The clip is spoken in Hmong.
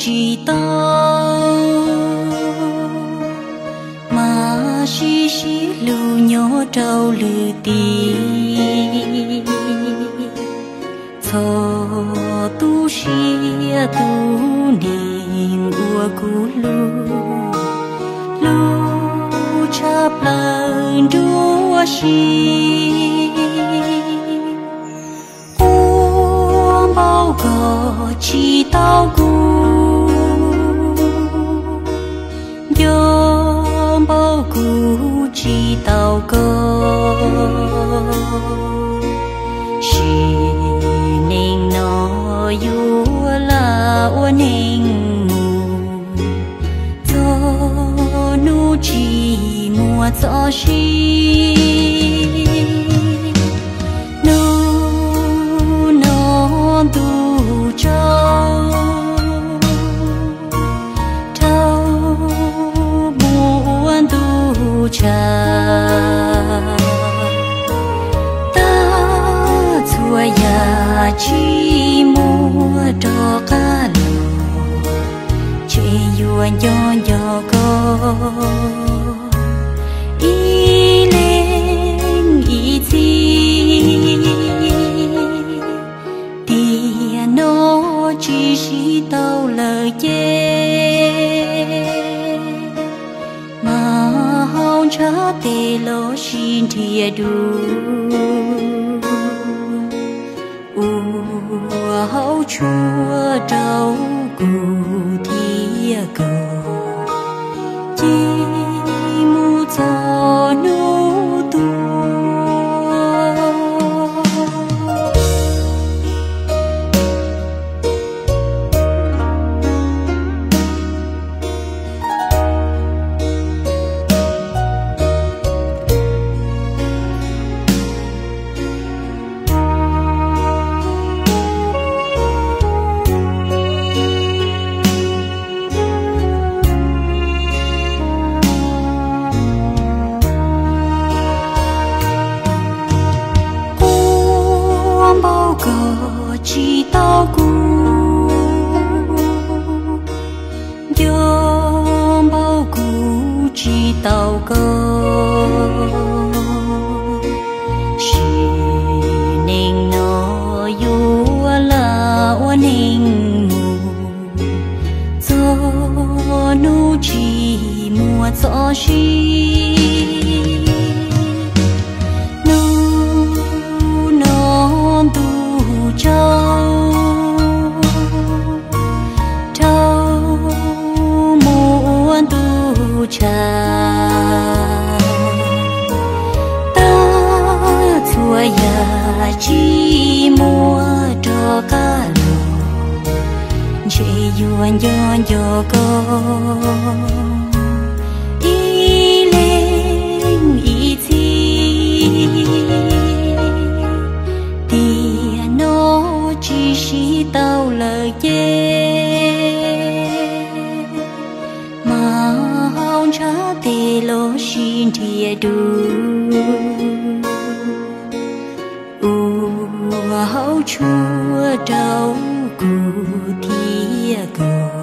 tsis tau, mas sib sib hlub nyob rau lwm tim. Txhob tu siab tus neeg uas kuv hlub, hlub tshaj plaws nruab si. Quaj npaum koj tsis tau kuv, nco npaum kuv tsis tau koj. Sim neej no yuav lam ua neej mus, txog hnub tsis muaj txoj sia. Hnub no ntuj tsaus, rau mus ua ntuj tshav, tag txhua yam tsis muaj rov qab los, ntshe yuav nco nco koj ib leeg ib txhis. Tiam no tsis sib tau lawm ces, mas hauv ntshav tes los sib nrhiav dua, ua hauv tshuaj rau kuv thiab koj, cia mus txog hnub tuag. Quaj npaum koj tsis tau kuv, nco npaum kuv tsis tau koj. Sim neej no yuav lam ua neej mus, txog hnub tsis muaj txoj sia. Hnub no ntuj tsaus, rau mus ua ntuj tshav, tag txhua yam tsis muaj rov qab los, ntshe yuav nco nco koj ib leeg ib txhis. Tiam no tsis sib tau lawm ces, mas hauv ntshav tes los sib nrhiav dua, ua hauv tshuaj rau kuv thiab koj,